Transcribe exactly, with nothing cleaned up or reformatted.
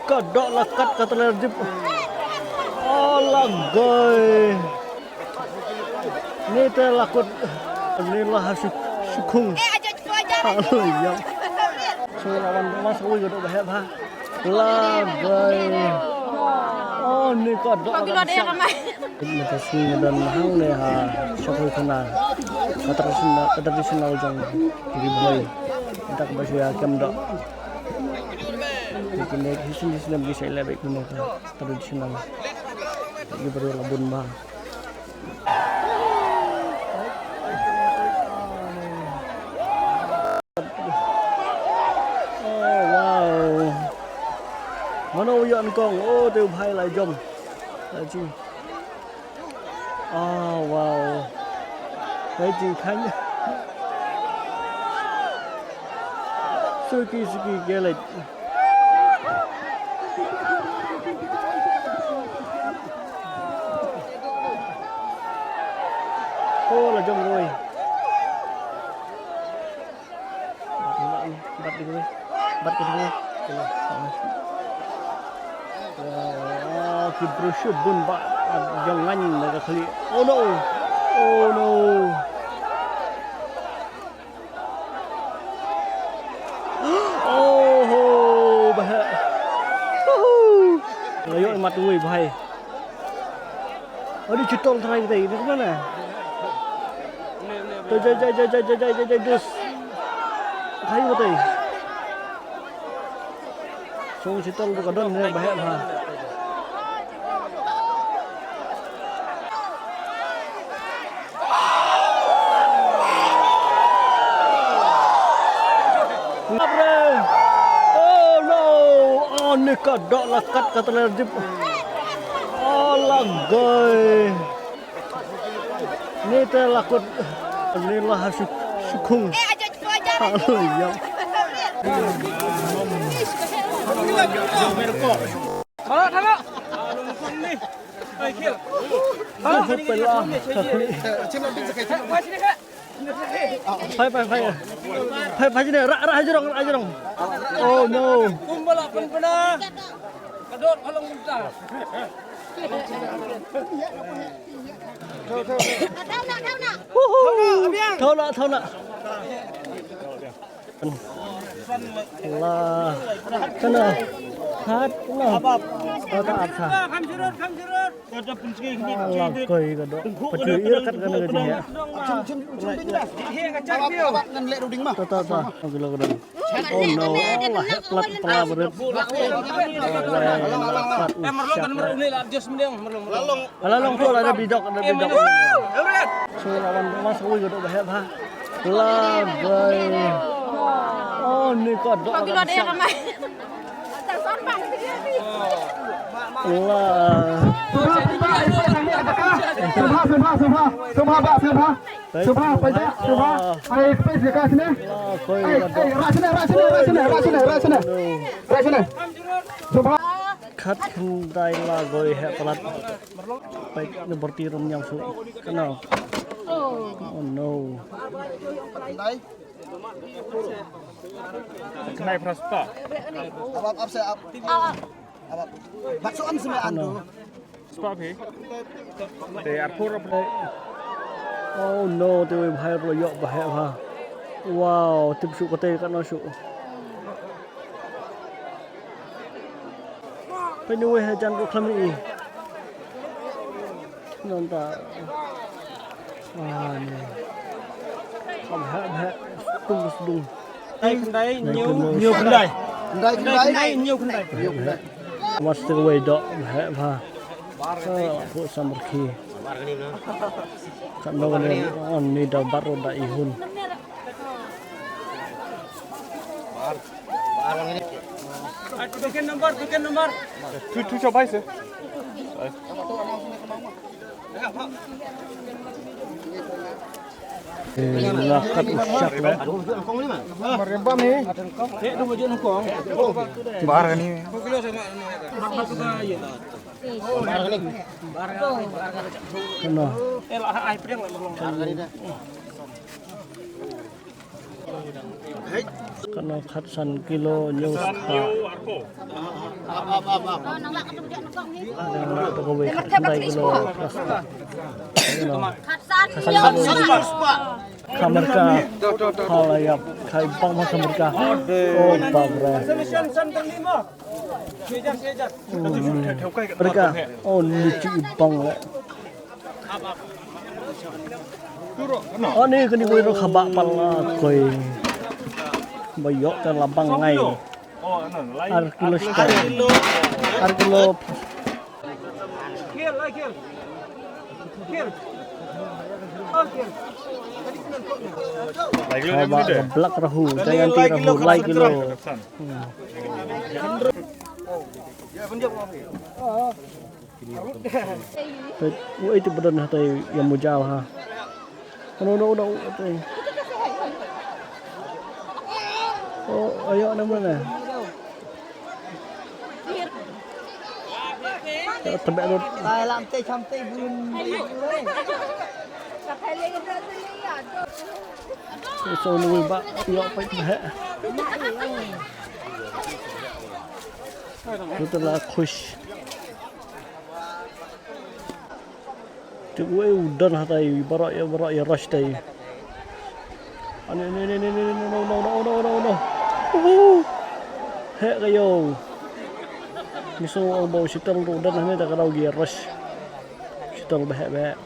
Ka doh la kat ka tler dip. Oh, la goi. Ni te la kut. Ni la ha shu-, shukhung. Hallelujah. Shu la wan mas wi ka doh ba hep ha. La goi. Oh, ni ka doh la kat. Ni ka shu don hangne ha. Shu khana. Ka traditional, ka traditional jong ki Ri Bhoi. Dak ba shu ïa kem doh. Kine ki shisien shisien ki shai leh bad kine ka traditional. Ki briew la bun bha. Oh, wow. Mano u ïoh nyngkong? Oh, te u bhai la jom. La jing. Ah, wow. Waiting time. Suki, suki, gelek. Oh, la jom roi. Bat ding, bat ding, bat ding. Ah, ki briew shu bun ba, ah, jong ngan na ka khlieh. Oh no. Oh no. Oh ho, bah. Woohoo. Ayo, mat wei, bah. Aduh, citol try kita ini kemana? Jai, jai, jai, jai, dus. Kayu betul. Song citol tu kadon ni, bah, ha. Oh no! Oh, ni ka doh la kat ka tler dip. Oh, la goi. Ni te la kut. Ni la ha shu-, shukhung. Hallelujah. Phai, phai, phai. Phai, phai sini, rah, rah jrong, rah jrong. Oh no. Woohoo. Thaw lah, thaw lah. La. Kana. Hat, kana. Ata, ata. La koi ka doh. Pati ir kat kana ka jingeh. Ta, ta, ta. Ka doh. Oh no. La heh plat pla beret. Ala long tu la da bidok, da bidok. Shu la wan mas wi ka doh ba heh bha. La bai. Oh, ni ka doh. La. Subha, subha, subha. Subha, ba, subha. Subha, pai ja, subha. Ai, space dekat sini. Ai, ai, rah sini, rah sini, rah sini, rah sini, rah sini. Rah sini. Subha. Khat khyndai la goi heh palat. Peit na bor ti rum ñiaw shuh. Kano. Oh no. Khyndai phra spah. Ap, ap, ap, se ap. Ap, ap. Bat so am sime ando. Spah phi. Te arpur arpur. Oh no, te wei bhai ruh ïoh ba heh bha. Wow, tip shuh kate kano shuh. Pynwei ha jan ko khlam i. Nonta. Ah, ni. Kham ha ha. Tung sdung. Khyndai, khyndai, ñiew. Ñiew khyndai. Khyndai, khyndai, ñiew khyndai. Ñiew khyndai. Mas te wei doh ha ha. Pu samrki. Kan no ni da baro da ihun. Token number, token number. Tu, tu, coba sih. Eh, lakat usak lah. Marembam ni. Bar ni. Kena. Kano khatsan kilo hynñiew spah. Nang lah tu kawei khatsan kilo. Khatsan kilo. Khamar ka. Hala yap. Khai bang ma khamar ka. Oh, bang re. Mereka, oh, ni ci bang le. Oh, ni kani wei ro khaba pala koi. Ba yok kan labang ngai. Ar kilo setengah. Ar kilo. Khaba black rahu, jayanti rahu, lai kilo. Hmm. Peit, wei te ba don hatai ïa mujaw ha. Uno, uno, uno, uno, te. Oh, ayo, nama na? Ya, tebak tu. Ai, lam te, cham te, bun. So, nui ba, yo, peit ba. Kita la khush. Te uei u don hatai, baroh ïa, baroh ïa rush tai. Ani, ani, ani, ani, ani, no, no, no. Uhu. Heh ka ïew. Ngi sngew ong ba u Shital ruh u don hangne, da ka daw ki rush. Shital ba heh ba heh.